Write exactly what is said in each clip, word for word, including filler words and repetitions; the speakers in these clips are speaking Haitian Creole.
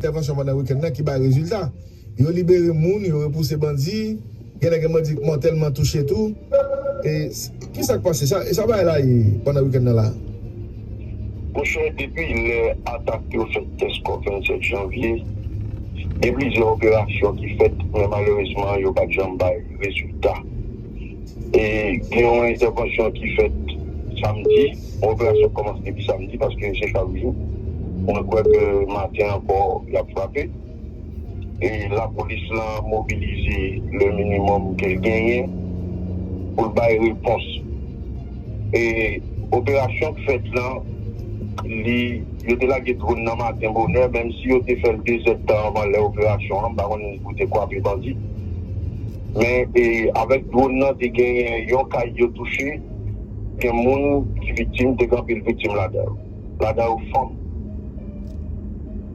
Entèvansyon pandan wikenn nan ki bay rezilta. Yo libere moun, yo repouse bandi, gen nèg bandi mòtèlman touche tou. E s- ki sa k pase? Sa, e sa bagay la ye pandan wikenn nan la? Monchè, depi lè atak yo fèt kèskò vennsèt janvye, gen plizyè operasyon ki fèt, men malerezman, yo pa t janm bay rezilta. E gen yon entèvansyon ki fèt samdi, yon operasyon k kòmanse depi samdi, paske se chak jou. Mwen kwè ke maten ankò, y ap frape. E lapolis lan mobilize le minimòm ke l genyen pou l bay repons. E operasyon k fèt lan, li, yo te lage dwòn nan maten bonè, menm si yo te fè l de zèdtan anvan lè operasyon an, m pa konn pou te kwape bandi. Men e, avèk dwòn nan, te genyen yon kay yo touche, gen moun ki viktim, te gen anpil viktim ladan yo. Ladan yo fanm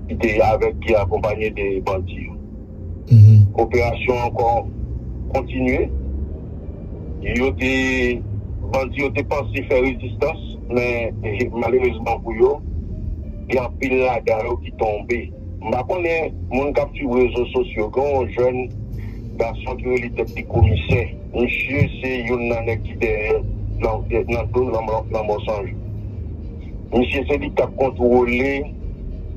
ki te avèk, ki akonpanye de bandi yo. Operasyon ankò kontinye. Yo te, bandi yo te panse fè rezistans, men eh, malerezman pou yo, gen anpil ladan yo ki tonbe. M pa konnen moun k ap swiv rezo sosyo, gen yon jèn gason ki rele tèt li komisè. Misye se youn nan nèg ki dèyè nan, nan do lanmò, lanmò Sanjou. Misye se li k t ap kontwole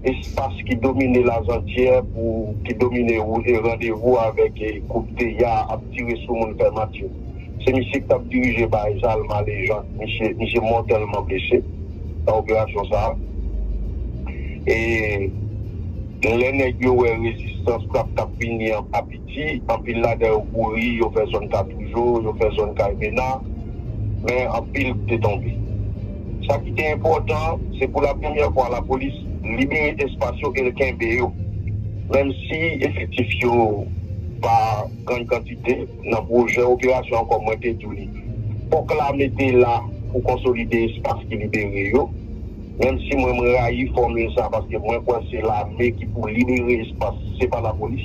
espas ki domine Lazantyè pou ki domine randevou avèk gwoup Teya ap tire sou moun fè match yo. Se misye ki t ap dirije bagay sa, l male jan. Misye, misye mòtèlman blese nan operasyon sa a. E lè nèg yo wè rezistans frap k ap vini an pa piti, anpil ladan yo kouri, yo fè zòn Katoujo, yo fè zòn Kay Mena, men anpil te tonbe. Sa ki te enpòtan, se pou la premyè fwa lapolis libere espas yo e l kenbe yo. Menm si efektif yo pa grann kantite, nan pwojè operasyon ankò mwen te di w li. Fòk lame te la pou konsolide espas ki libere yo. Menm si mwen, mwen rayi fòmil sa, paske mwen kwè se lame ki pou libere espas, se pa lapolis.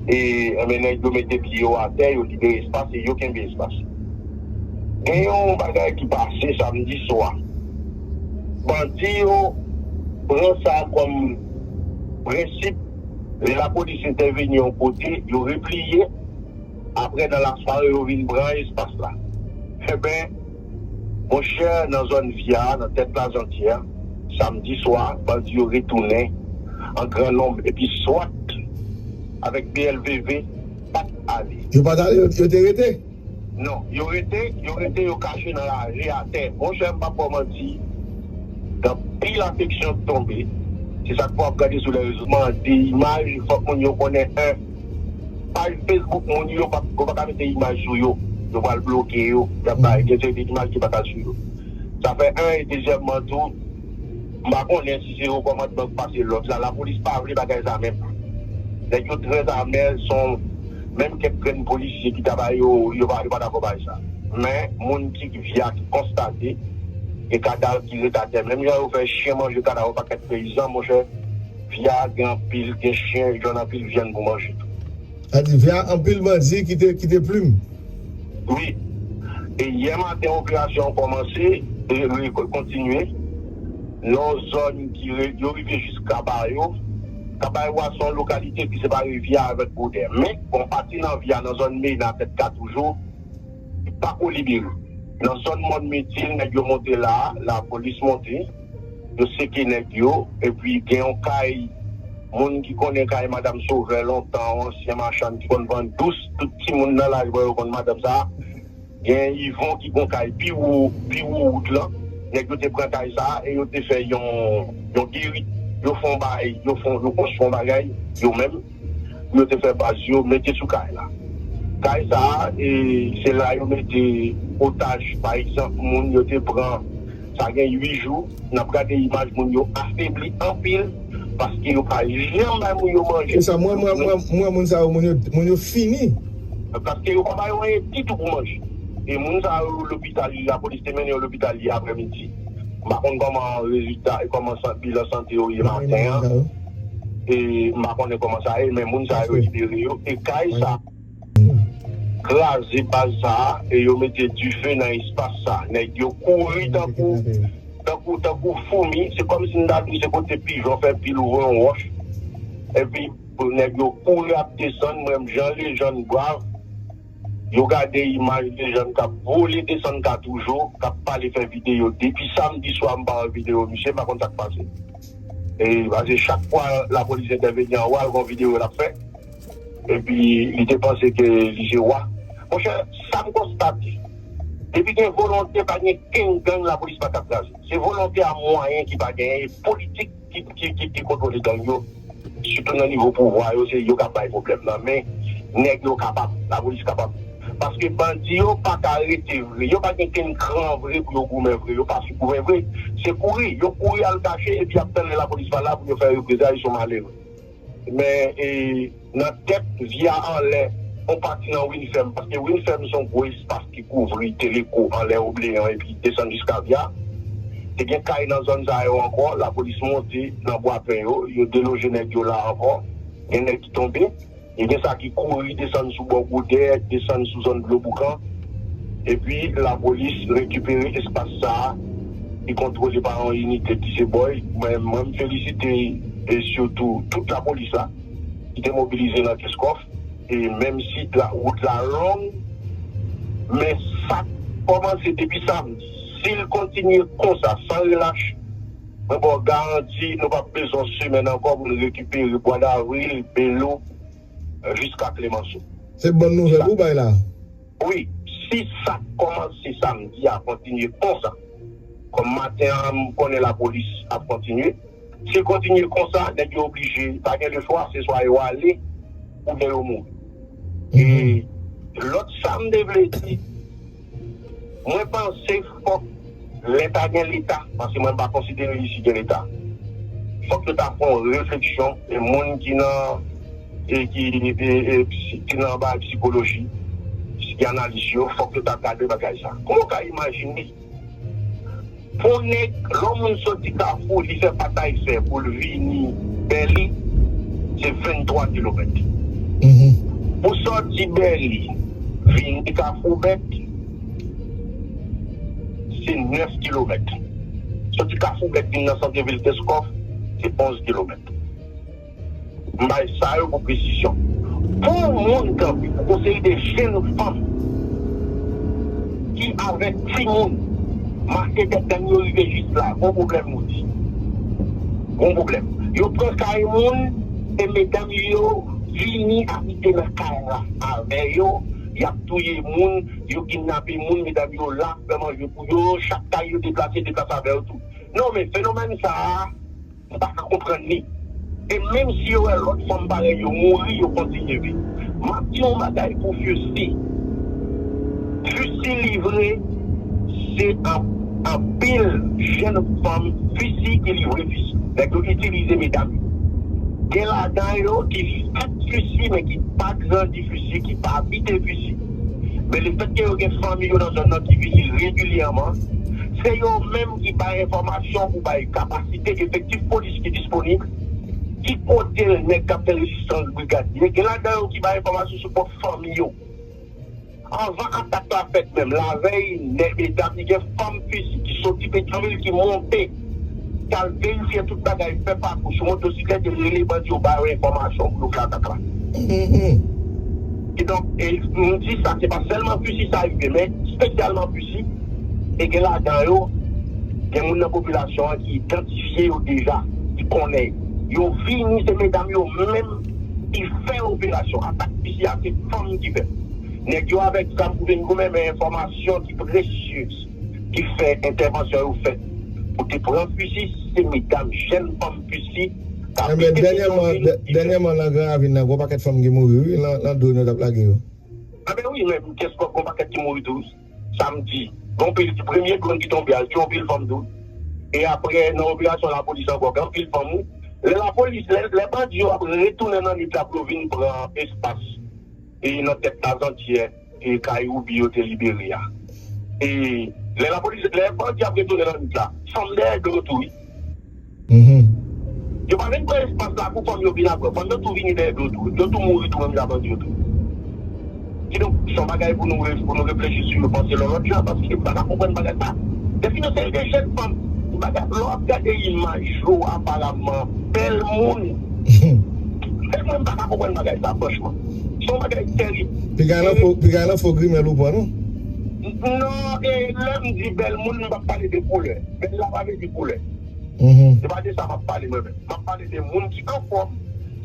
E, enben, nèg yo mete pye yo atè, yo libere espas e yo kenbe espas. Gen yon bagay ki pase samdi swa. Bandi yo pran sa kòm prensip, lè lapolis entèveni yon kote, yo repliye, apre nan lasware yo vin pran espas la. Enben, monchè, nan zòn Vya, nan tèt Lazantyè, samdi swa, bandi yo retounen an gran nonb, epi swat avèk B L V V pa t ale. Yo pa t ale, yo, yo te rete? Non, yo rete, yo rete, yo kache nan lari atè. Monchè, m p ap ba w manti, gen anpil afeksyon k tonbe. Se sa k fè w ap gade sou lè rezo, mande imaj, fòk moun yo konnen, en, paj Facebook moun yo, pa, yo pa ka mete imaj sou yo. Yo pral bloke yo. Y ap bay gen seri de imaj ki pa ka sou yo. Sa fè en, e dezyèmman tou, m pa konnen si se yon kòmandman k pase lòd la. Lapolis pa vle bagay sa menm. Nèg yo trè zame, son, menm kèk grenn polisye ki ta ba yo, yo pa, yo pa dakò bay sa. Men, moun ki Vya ki konstate, gen kadav ki ret atè. Menm jan yo fè chen manje kadav yon pakèt peyizan, monchè, Vya gen anpil, gen chen, jwenn anpil vyann pou manje tou. Sa di, Vya anpil bandi kite, kite plim. Wi. E yè maten, operasyon an kòmanse, e, e, ko-, kontinye. Nan yon zòn ki re-, yo rive jis Kabayo. Kabayo a se yon lokalite ki separe Vya avèk Bwodè. Men, yon pati nan Vya, nan zòn Mena, tèt Katoujo, pako libere. Nan zòn Mòn Mitil, nèg yo monte la, lapolis monte, yo seke nèg yo, epi gen yon kay, moun ki konnen kay Madanm Sovè lontan, yon ansyen machann ki konn vann dous, tout timoun nan laj mwen yo konn madanm sa a. Gen Yvon ki gon kay pi wo, pi wo wout lan, nèg yo te pran kay sa a e yo te fè yon, yon geri, yo fè yon bagay, yo fè, yo konstwi yon bagay, yo menm, pou yo te fè baz yo mete sou kay la. Kay sa a, e, se la yo mete otaj, pa egzanp, moun yo te pran, sa gen uit jou, n ap gade imaj moun yo afebli anpil, paske yo pa janm bay moun yo manje. E sa, mwen, mwen, mwen, mwen, moun sa yo, moun yo, moun yo fini. Paske yo pa ba yo anyen ditou pou manje. E moun sa yo lopital, lapolis te mennen yo lopital yè aprèmidi. M pa konn kòman rezilta, kòman san-, bilan sante yo ye maten an. E m pa konnen kòman sa ye, men moun sa yo libere yo. E kay sa, kraze baz sa, e yo mete dife nan espas sa. Nèg yo kouri tankou, tankou, tankou foumi. Se kòmsi m ta di se kote pijon fè pil ou yon wòch. Epi nèg yo kouri ap desann, mwen menm jan lejann brav, yo gade imaj lejann k ap vole desann katoujo, k ap pale, fè videyo depi samdi swa, m pa wè videyo misye, m pa konn sa k pase. E, paske chak fwa lapolis entèveni anwo a, l gon videyo l ap fè. Epi li te panse ke li se wa. Monchè, sa m konstate, depi gen volonte, pa gen kenn gang lapolis pa ka kraze. Se volonte a mwayen ki pa genyen, e politik ki, ki, ki, ki kontwole gang yo. Sitou nan nivo pouvwa yo, se yo k ap bay pwoblèm nan. Men, nèg yo kapab, lapolis kapab. Paske bandi yo pa ka rete vre. Yo pa gen kenn kran vre pou yo goumen vre. Yo pa sou goumen vre. Se kouri. Yo kouri al kache epi y ap tann lè lapolis pa la pou yo fè reprezay sou malere. Men, e, nan tèt, vye a anlè, yon pati nan Winfèm, paske Winfèm se yon gwo espas ki kouvri Teleko anlè Obleyan epi desann jiska vye a. Te gen kay nan zòn sa yo ankò, lapolis monte nan Bwapen yo, yo deloje nèg yo la ankò. Gen nèg ki tonbe, e gen sa ki kouri desann sou bò Goudè, desann sou zòn Dlo Boukan. Epi lapolis rekipere espas sa a, li kontwole pa yon inite ki se bòy. Mwen, mwen m felisite e sitou tout lapolis la ki te mobilize nan Keskòf. E menm si tra, wout la long, men sa k kòmanse depi samdi, si l kontinye konsa, san relach, mwen ba w garanti, nou p ap bezwen yon semèn ankò pou n rekipere Bwa Davril, Belo, jiska Klemanso. Se bòn nouvèl ou bay la. Wi, si sa k kòmanse samdi a kontinye konsa, kòm maten an, m konnen lapolis ap kontinye. Si l kontinye konsa, nèg yo oblije, pa gen lechwa, se swa yo ale, oubyen yo mouri. E lòt sa m te vle di, mwen panse fòk lè ta gen Leta, paske mwen pa konsidere isi gen Leta. Fòk yo ta fè yon refleksyon, e moun ki nan, e ki, e, e, psi-, ki nan bagay psikoloji, ki analis yo, fòk yo ta gade bagay sa. Kòman w ka imajine pou nèg, lè yon moun soti Kafou, li fè batay fè pou l vini Bèli, se venntwa kilomèt. Pou sòti Bèli, vini Kafou Bèt, se nèf kilomèt. Soti Kafou Bèt vin nan santvil Keskòf, se onz kilomèt. M bay sa yo pou presizyon. Pou moun kanpe, pou konseye de jenn fanm ki avèk timoun, mache tèt gang yo rive jis la, gon pwoblèm, ou di. Gon pwoblèm. Yo pran kay moun, e medam yo vini abite nan kay la avè yo, y ap touye moun, yo kidnape moun, medam yo la, fè manje pou yo, chak kay yo deplase, deplase avè yo tou. Non, men fenomèn sa a, m pa ka konprann li. E menm si yo wè lòt fanm parèy yo mouri, yo kontinye viv. M ap di yon bagay pou Fusi. Fusi livre, se an-, anpil jenn fanm Fusi ki livre Fusi. Nèg yo itilize medam yo. Gen ladan yo ki fèt Fusi, men ki pa grandi Fusi, ki pa abite Fusi. Men lefètke yo gen fanmi yo nan zòn nan ki vini regilyèman, se yo menm ki bay enfòmasyon pou bay kapasite efektif polis ki disponib, ki kote nèg k ap fè rezistans brigad ye. Gen ladan yo ki bay enfòmasyon sou pwòp fanmi yo. Anvan atak la fèt menm, lavèy, nèg medam, li gen fanm Fusi ki soti Petyonvil ki monte, k al verifye tout bagay, fè pakou sou motosiklèt, e rele bandi yo ba yo enfòmasyon pou yo fè atak la. Kidonk, e, m di sa, se pa sèlman Fusi sa rive, men espesyalman Fusi, e gen ladan yo, gen moun nan popilasyon an ki idantifye yo deja, ki konnen yo. Yo vini, se medam yo menm ki fè operasyon. Atak Fusi a, se fanm ki fè. Nèg yo avèk zam pou vin goumen, men enfòmasyon ki presye, ki fè entèvansyon yo fèt pou te pran Fusi, se medam, jenn fanm Fusi, k abite Petyonvil, ki fè. Dènyèman, nan Gran Ravin nan, gon pakèt fanm ki mouri, wi, nan, nan dwòn yo t ap lage yo. Anben wi, men Keskòf gon pakèt ki mouri tou, wi. Samdi, gon pil, premye dwòn ki tonbe a, l tiye yon pil fanm tou. E apre, nan operasyon lapolis ankò, gen anpil fanm, wi. Lè lapolis, lè, lè bandi yo ap retounen nan nwit la pou yo vin pran espas, e nan tèt Lazantyè, e kay Woubi yo te libere a. E lè lapolis, lè bandi ap retounen nan nwit la, fanm dèyè do yo tou, wi. Yo pa vin pran espas la pou fanm yo vin apre. Fanm yo tou vini dèyè do yo tou. Yo tou mouri tou, menm jan bandi yo tou. Kidonk, se yon bagay pou nou re-, pou nou reflechi sou yo, panse yon lòt jan, paske m pa ka konprann bagay sa. Depi yon seri de jenn fanm, bagay, lè w ap gade imaj yo, aparamman, bèl moun, ki M pa ka konprann bagay sa, franchman. Se yon bagay terib. Piga nan fo, piga nan fo grimèl ou pran, non? Non, e lè m di bèl moun, m p ap pale de koulè. Bèl la pa vle di koulè. Se pa de sa m ap pale, mwen menm. M ap pale de moun ki anfòm,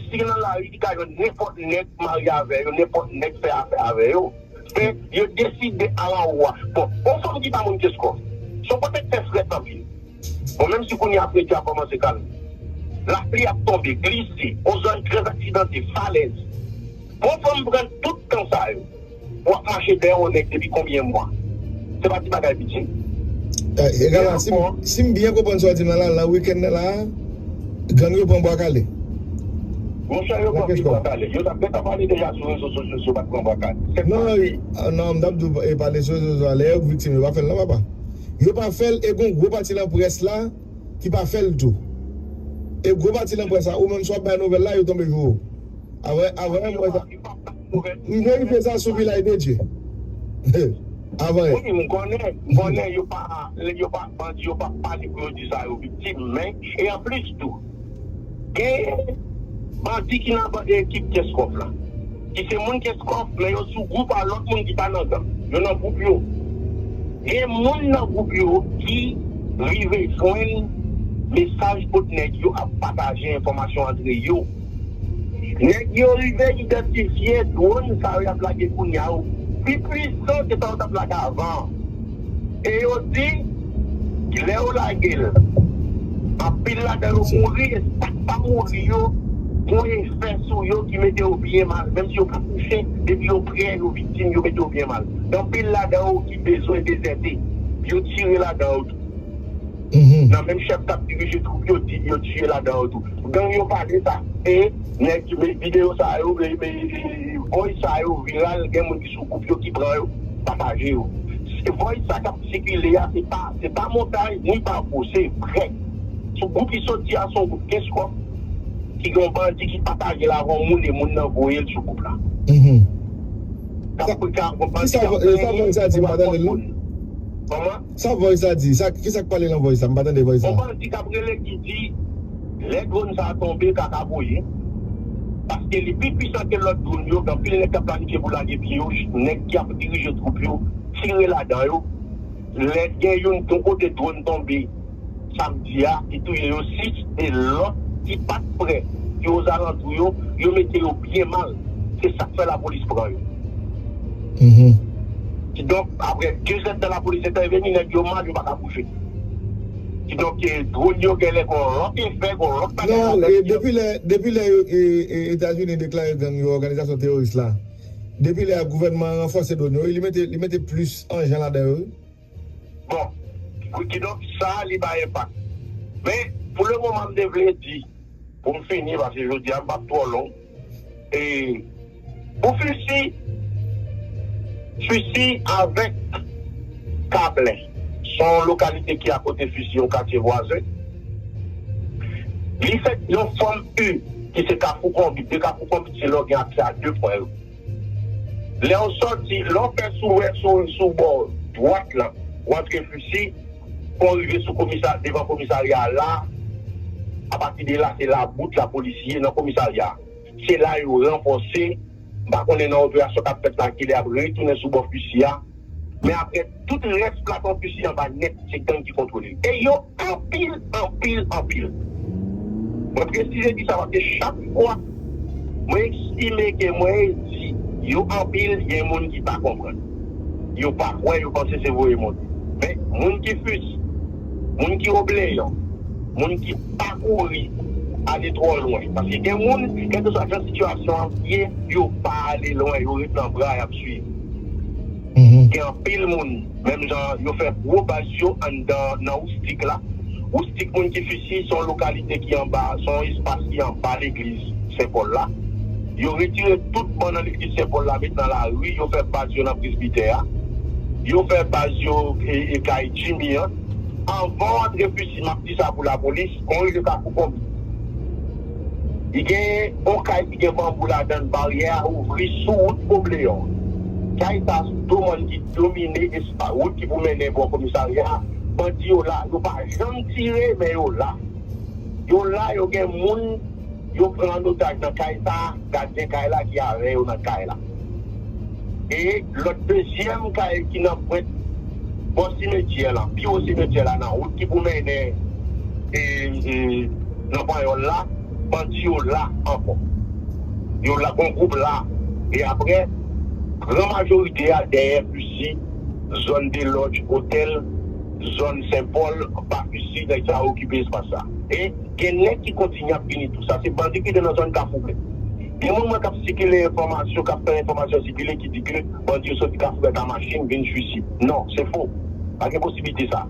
si nan lari, ki ka jwenn nenpòt nèg marye avè yo, nenpòt nèg fè afè avè yo. Men, yo deside a la wa. Bon, yon fanm ki pa moun Kenskòf, se yon kote k fè frèt anpil. Bon, menm si kounye a fredi a kòmanse kalme, lapli ap tonbe, glise, yon zòn trè aksidante, falèz. Bon, fanm pran tout tan sa yo pou ap mache dèyè yon nèg depi konbyen mwa? Se pa ti bagay piti. Egal la, si, si m byen konprann sa w di m la, la, nan wikèn nan la, gang yo pran Bwa Kale. Monchè, yo pran pi Bwa Kale. Yo t ap gentan pale deja sou rezo sosyo si yo pa t pran Bwa Kale. Non, non, m t ap di w, e pale sou rezo sosyo a, lè yo viktim, yo pa fè l non, papa. Yo pa fè l, e gon gwo pati nan près la ki pa fè l tou. E gwo pati nan près la, ou menm si w ap bay nouvèl la, yo tonbe jou ou. Avè, avè, mwen sa. M verifye sa sou Vilaj de Dye. Avan. Wi, m konnen, m konnen yo pa, yo pa, bandi yo pa pale pou yo di sa yo viktim, men, e anplis tou, gen bandi ki nan ban-, ekip Kenskòf la, ki se moun Kenskòf, men yo sou gwoup a lòt moun ki pa nan gang. Yo nan gwoup yo. Gen moun nan gwoup yo ki rive jwenn mesaj kot nèg yo ap pataje enfòmasyon antre yo. Nèg yo rive idantifye dwòn sa yo y ap lage kounye a yo pi pwisan ke sa yo t ap lage avan an. E yo di, lè yo lage l, anpil ladan yo mouri, e sa k pa mouri yo, gon efè sou yo ki mete yo byen mal. Menm si yo pa touche, depi yo prè, yo viktim, yo mete yo byen mal. Gen anpil ladan yo ki bezwen dezète, yo tire ladan yo tou. Nan menm chèf k ap dirije twoup yo, di yo tiye ladan yo tou. Gang yo pale sa. E nèg, videyo sa yo, e, e, e, voice sa yo viral, gen moun ki sou gwoup yo ki pran yo, pataje yo. Se voice sa k ap sikile a, se pa, se pa montaj, ni pa fo, se vrè. Sou gwoup li soti a, se yon gwoup Kenskòf ki gen yon bandi ki pataje l avè yon moun, e moun nan voye l sou gwoup la. Sa, ki sa, sa voice sa di, m pa tande l non. Kòman? Sa voice sa di? Sa, ki sa k pale nan voice sa? M pa tande voice sa. Yon bandi k ap rele ki di, lè dwòn sa a tonbe, kaka voye. Paske li pi pwisan ke lòt dwòn yo, gen anpil nèg k ap planifye pou lage pye yo, nèg ki ap dirije twoup yo, tire ladan yo. Lè gen youn, yon kote dwòn tonbe, samdi a, ki touye yo sis, e lòt ki pa t prè, ki ozalantou yo, yo mete yo byen mal. Se sa k fè lapolis pran yo. Kidonk, apre de zèdtan lapolis entèveni, nèg yo mal, yo pa ka bouje. Kidonk, e, dwòn yo genlè gon lòt efè, gon lòt bagay. Non, e, depi lè, depi lè yo, e, e, Etazini deklare gang yo òganizasyon teworis la, depi lè a gouvènman an ranfòse dwòn yo, li mete, li mete plis anjan ladan yo, wi. Bon, kidonk, sa a, li bay enpak. Men, pou le moman, m te vle di, pou m fini, paske jodi a, m p ap twò long. E, pou Fisi, Fisi avèk Kablen, se yon lokalite ki akote Fisi, yon katye vwazen. Li fèt yon fanm U, ki se Kafou Konbit. De Kafou Konbit, se lè w gen aksè a de pwen yo. Lè w sòti, lè w fè sou, sou, sou bò dwat lan, w antre Fisi, fò w rive sou komisa-, devan komisarya a la. Apati de la, se la bout lapolis ye nan komisarya a. Se la yo ranfòse. M pa konnen nan operasyon k ap fèt la, kilè y ap retounen sou bò Fisi a. Men apre tout rès platon Fisi anba nèt, se gang ki kontwole l. E yo anpil, anpil, anpil. Mwen presize di sa paske chak fwa mwen estime ke mwen di yo anpil, gen moun ki pa konprann. Yo pa kwè, yo panse se voye monte. Men, moun ki Fisi, moun ki Obleyan, moun ki pa kouri ale twò lwen. Paske gen moun, kèlkeswa jan sitiyasyon an ye, yo pa ale lwen, yo ret nan bra, y ap swiv. Gen anpil moun, menm jan yo fè gwo baz yo anndan nan Woustik la. Woustik, moun ki Fisi, se yon lokalite ki anba, se yon espas ki anba legliz Sen Pòl la. Yo retire tout ban nan legliz Sen Pòl la, met nan lari, yo fè baz yo nan presbitè a. Yo fè baz yo, e, e kay Jimmy an. Anvan w antre Fisi, m ap di sa pou lapolis, kon rele Kafou Konbit. Li gen yon kay ki gen banbou ladan l, baryè a ouvri sou wout Obleyon. Kay sa sou do mòn ki domine espas, wout ki pou mennen bò komisarya a. Bandi yo la, yo pa janm tire, men yo la. Yo la, yo gen moun Yo pran an otaj nan kay sa a, gadyen kay la ki avè yo nan kay la. E lòt dezyèm kay ki nan pwent bò simetyè la, pi wo simetyè la, nan wout ki pou mennen e, e, nan Panyòl la, bandi yo la ankò. Yo la, gon gwoup la. E apre, gran majorite a dèyè Fusi, zòn de Lodge, Otèl, zòn Sen Pòl, anba Fusi, nèg sa yo okipe espas la. E gen nèg ki kontinye ap vini tou. Sa se bandi ki te nan zòn Kafou Vè. Gen moun mwen k ap sikile enfòmasyon, k ap fè enfòmasyon sikile ki di ke bandi yo soti Kafou Vè a machin vin Fusi. Non, se fo. Pa gen posiblite sa.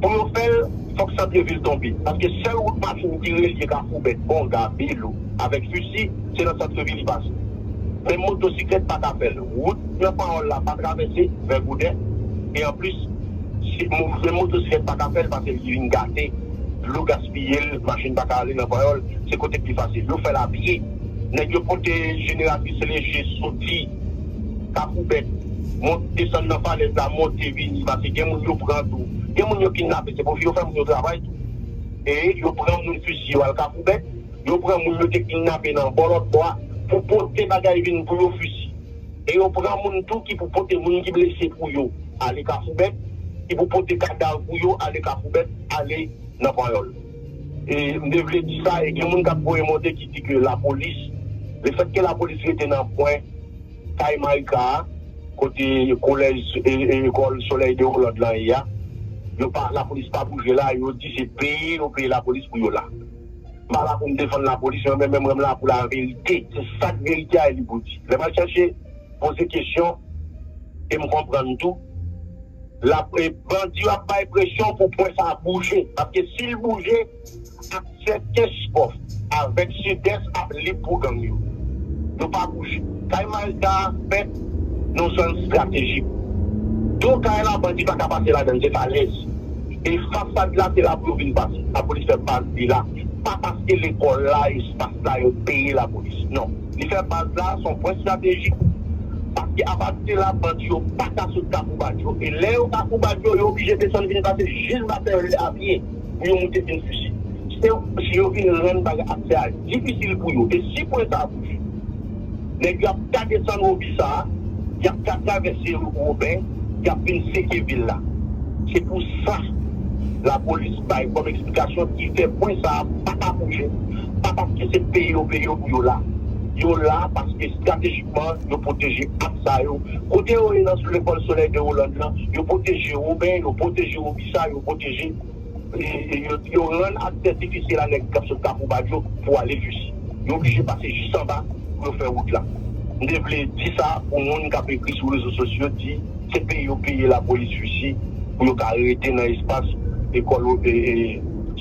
Pou yo fè l, fòk santrevil tonbe. Paske sèl wout machin ki relye Kafou Bèt, Bonga, Belo, avèk Fusi, se nan santrevil li pase. Menm motosiklèt pa ka fè l. Wout nan Panyòl la pa travèse vè Goudè. E anplis, si mo- menm motosiklèt pa ka fè l paske li vin gate. Dlo gaspiye l, machin pa ka ale nan Panyòl. Se kote k pi fasil. Yo fè l apye. Nèg yo pote jeneratris leje soti Kafou Bèt, mont, desann nan falèz la, monte vini, paske gen moun yo pran tou. Gen moun yo kidnape, se pwofit yo fè moun yo travay tou. E yo pran moun Fusi yo al Kafou Bèt, yo pran moun yo te kidnape nan bò lòt bò a, pou pote bagay vin pou yo Fusi. E yo pran moun tou ki pou pote moun ki blese pou yo ale Kafou Bèt, ki pou pote kadav pou yo ale Kafou Bèt, ale nan Panyòl. E m te vle di sa, e gen moun k ap voye monte ki di ke lapolis, lefètke lapolis rete nan pwen kay Marika a, kote kolèj e, e lekòl Solèy de Woland lan ye a, yo pa, lapolis pa bouje la, yo di se peye yo peye lapolis pou yo la. M pa la pou m defann lapolis, men mwen menm, mwen m la pou laverite. Se sa k verite a li pou di. Lè m al chèche poze kesyon, e m konprann tou, la, e bandi yo ap bay presyon pou pwen sa a bouje. Paske si l bouje, aksè Kenskòf avèk Sidès ap lib pou gang yo. Yo pa bouje. Kay Marika a fèt nan zòn estratejik. Do kay la, bandi pa ka pase ladan l, se falèz. E fasad la, se la pou yo vin pase. Lapolis fè baz li la. Pa paske lekòl la, espas la, yo peye lapolis. Non. Li fè baz la, se yon pwen estratejik. Paske apati de la, bandi yo pa ka sot Kafou Badjo. E lè yo Kafou Badjo, yo oblije desann vin pase jis Batèl apye pou yo moute vin Fusi. Se, si yo vin rann bagay aksè a difisil pou yo. E si pwen sa a bouje, nèg yo ap ka desann Wobisa, y ap ka travèse Woben, y ap vin seke vil la. Se pou sa lapolis bay kòm eksplikasyon ki fè pwen sa a pa ka bouje. Pa paske se peye yo peye yo pou yo la. Yo la paske estratejikman yo pwoteje ak sa yo. Kote yo ye nan sou lekòl Solèy de Woland lan, yo pwoteje Woben, yo pwoteje Wobisa, yo pwoteje e, e, yo, yo rann aksè difisil a nèg k ap sot Kafou Badjo pou ale Fusi. Yo oblije pase jis anba pou yo fè wout la. M te vle di sa pou moun k ap ekri sou rezo sosyo, di se peye yo peye lapolis Fusi pou yo ka rete nan espas lekòl e, e,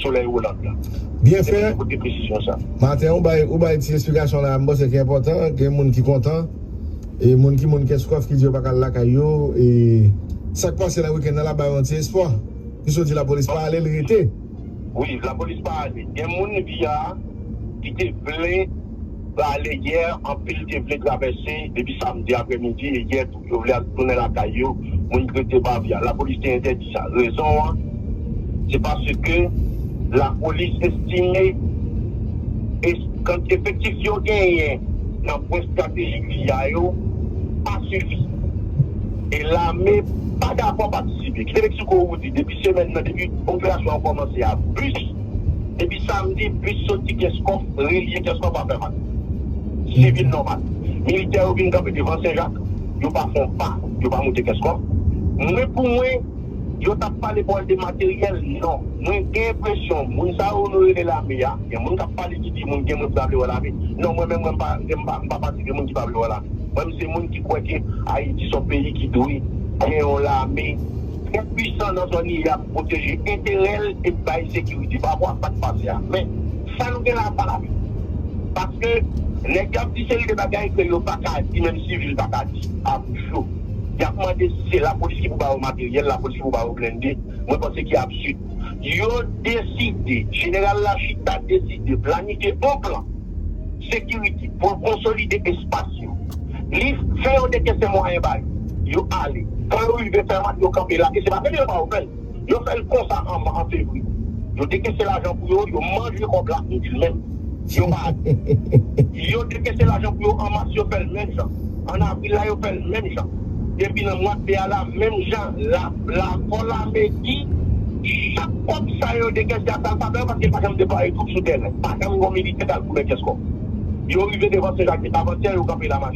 Solèy Woland la. Byen fè. Se pou te presizyon sa. Maten, ou bay, ou bay ti esplikasyon la, m panse ki enpòtan, gen moun ki kontan, e moun ki moun Kenskòf ki di yo pa ka al lakay yo, e sa k pase nan wikenn nan la ba yo yon ti espwa. Ki sot di lapolis pa ale, l rete. Wi, lapolis pa ale. Gen moun via ki te vle ale yè, anpil te vle travèse depi samdi aprèmidi, e yè tou, yo vle al tounen lakay yo, moun ki rete pa via. Lapolis te entèdi sa. Rezon an, se paske lapolis estime es-, kan efektif yo genyen nan pwen estratejik via yo pa sifi. E lame pa dakò patisipe. Kite Mexico Woody, depi semèn nan, depi operasyon an kòmanse a, bis, depi samdi, bis soti Kenskòf, relye Kenskòf a Fèmat. Se vin nòmal. Militè yo vin kanpe devan Sen Jak, yo pa fè yon pa, yo pa moute Kenskòf. Mwen, pou mwen, yo t ap pale bòl de materyèl, non. Mwen gen enpresyon, moun sa yo nou rele lame a, gen moun k ap pale ki di moun, gen moun ki pa vle wè lame. Non, mwen menm, mwen, m pa, m pa, m pa pati de moun ki pa vle wè lame. Mwen, m se moun ki kwè ke Ayiti se yon peyi ki dwe gen yon lame trè pwisan nan zòn li a pou pwoteje enterè l e bay sekirite pa rapò ak sa k pase a. Men, sa nou gen la pa lame. Paske nèg yo ap di seri de bagay ke yo pa ka di, menm sivil pa ka di a bouch yo. Y ap mande si se lapolis ki pou ba yo materyèl, lapolis ki pou ba yo blende. Mwen panse ki absid. Yo deside, jeneral la chita deside planifye yon plan sekirite pou l konsolide espas yo. Li fè yo dekese mwayen ba yo. Yo ale. Kan yo rive Fèmat, yo kanpe la. E se pa fè yo pa yo fè l. Yo fè l konsa an, an fevriye. Yo dekese lajan pou yo, yo manje kòb la, yo di l menm. Yo pa yo dekese lajan pou yo an mas, yo fè l menm jan. An avril la, yo fè l menm jan. Depi nan mwa de a la, menm jan. La, lakò lame di, chak kòb sa yo dekese a, sa l pa fè yo, paske yo pa janm deplwaye twoup sou tèren. Pa janm gen militè k al pou mèt kès kòb. Yo rive devan Sen Jakmèl, avantyè, yo kanpe la machin.